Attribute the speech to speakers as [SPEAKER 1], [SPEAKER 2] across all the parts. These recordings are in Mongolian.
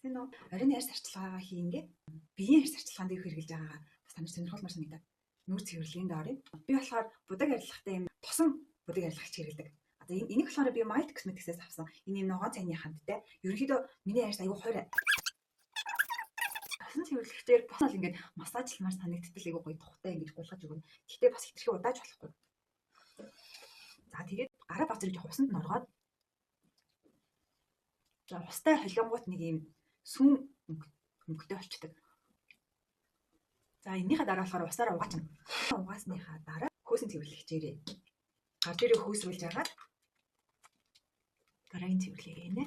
[SPEAKER 1] Сайн уу? Оройн арьс арчилгаагаа хийнгээ биеийн арьс арчилгаанд юу хэрэглэж байгаагаа бас танаар сонирхолмоор санагдаад нүүр цэвэрлэгээнд оръё. Би болохоор будаг арилгахтай юм тосон будаг арилгагч хэрэглэдэг. Одоо энийг болохоор би Might Cosmetics-ээс авсан. Энэ юм ногоон цайны хандтай. Ерөнхийдөө миний арьс айгүй хойр. Тосон цэвэрлэгчээр бас л ингээд массажлмаар санагдтал айгүй гоё тухтай ингэж гулгаж өгнө. Гэхдээ бас хэтэрхий удааж болохгүй. За, тэгээд гараа баг зэрэг жоох усанд нь оргоод, за, устай холионгууд нэг юм сүүн өнгөтэй болчдөг. За, энэнийхээ дараа болохоор усаараа угаачна. Угаасныхаа дараа хөөсөн цэвэрлэгчээрээ гар дээрээ хөөсрүүлж агаад дараагийн цэвэрлэгээ хийнэ.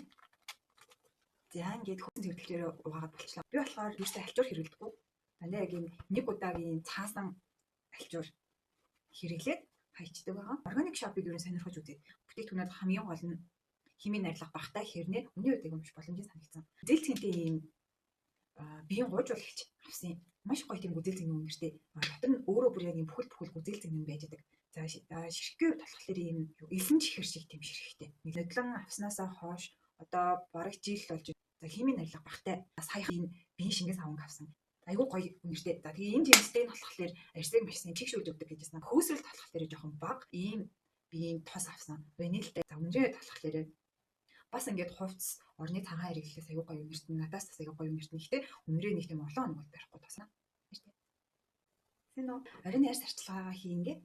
[SPEAKER 1] За, ингээд хөөсөн цэвэрлэгчээрээ угаагаад болчлоо. Би болохоор ерөөсөө альчуур хэрэглэдэггүй. Дандаа яг юм нэг удаагийн цаасан альчуур хэрэглээд хайчдаг байгаа. Organic shop-ыг ер нь сонирхож үзээд бүтээгдэхүүнүүд хамгийн гол нь химийн найрлага багатай хэрнээ үнийн хувьд айгүй маш боломжийн санагдсан. Зээл цэнтэй ийм биеийн гуйжуулагч авсан юм. Маш гоё тийм гүзэл зэний үнэртэй. Дотор нь өөрөө бүр яг юм бүхэл бүхэл гүзэл зэн юм байж байгаа. За, ширхгийн хувьд болохоор ийм элсэн чихэр шиг тийм ширхэгтэй. Нодлон авснаасаа хойш одоо бараг жил болж, за, химийн найрлага багатай. Саяхан энэ биеийн шингэн саванг авсан. Айгүй гоё үнэртэй. За, тэгээ энэ жимстэй нь болохоор арьсыг маш сайн чигшүүлж өгдөг гэжсэн. Хөөсрөлт болохоор жоохон бага ийм биеийн тос авсан. Ванилтай. За, үнэрээ болохоор бас ингээд хувцс орны цагаан хэрэглэхээс аюу гоё үнэртэн, надаас бас аюу гоё үнэртэн. Гэхдээ үнэрээ нэг тийм олон хоног бол барихгүй тосно. Сайн уу? Оройн арьс арчилгаагаа хийнгээ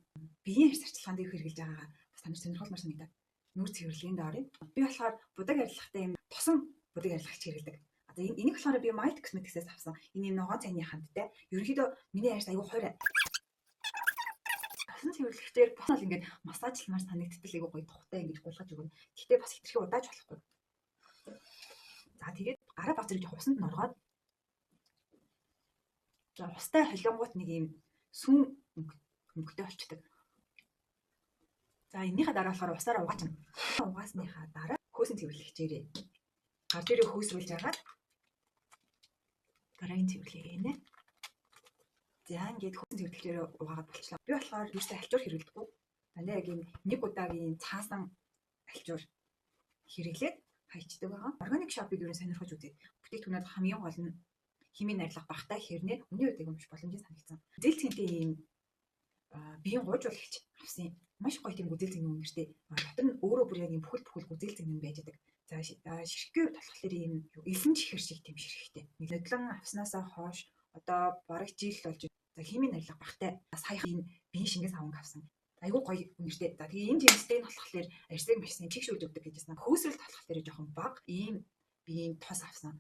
[SPEAKER 1] биеийн арьс арчилгаанд юу хэрэглэж байгаагаа бас танаар сонирхолмоор санагдаад нүүр цэвэрлэгээнд оръё. Би болохоор будаг арилгахтай юм тосон будаг арилгагч хэрэглэдэг. Одоо энийг болохоор би Might Cosmetics-ээс авсан. Энэ юм ногоон цайны хандтай. Ерөнхийдөө миний арьс аюу хойр. Тосон цэвэрлэгчээр бас л ингээд массажлмаар санагдтал айгүй гоё тухтай ингэж гулгаж өгнө. Гэхдээ бас хэтэрхий удааж болохгүй. За, тэгээд гараа баг зэрэг жоох усанд нь оргоод, за, устай холионгууд нэг юм сүүн өнгөтэй болчдөг. За, энэнийхээ дараа болохоор усаараа угаачна. Угаасныхаа дараа хөөсөн цэвэрлэгчээрээ гар дээрээ хөөсрүүлж агаад дараагийн цэвэрлэгээ хийнэ. За, ингээд хөөсөн цэвэрлэгчээрээ угаагаад болчлоо. Би болохоор ерөөсөө альчуур хэрэглэдэггүй. Дандаа яг юм нэг удаагийн цаасан альчуур хэрэглээд хайчдаг байгаа. Organic shop-ыг ер нь сонирхож үзээд бүтээгдэхүүнүүд хамгийн гол нь химийн найрлага багатай хэрнээ үнийн хувьд айгүй маш боломжийн санагдсан. Зээл цэнтэй ийм биеийн гуйжуулагч авсан юм. Маш гоё тийм гүзэл зэний үнэртэй. Дотор нь өөрөө бүр яг юм бүхэл бүхэл гүзэл зэн юм байж байгаа. За, ширхгийн хувьд болохоор ийм элсэн чихэр шиг тийм ширхэгтэй. Нодлон авснаасаа хойш одоо бараг жил болж, за, химийн найрлага багатай. Саяхан энэ биеийн шингэн саванг авсан. Айгүй гоё үнэртэй. За, тэгээ энэ жимстэй нь болохоор арьсыг маш сайн чигшүүлж өгдөг гэжсэн. Хөөсрөлт болохоор жоохон бага ийм биеийн тос авсан.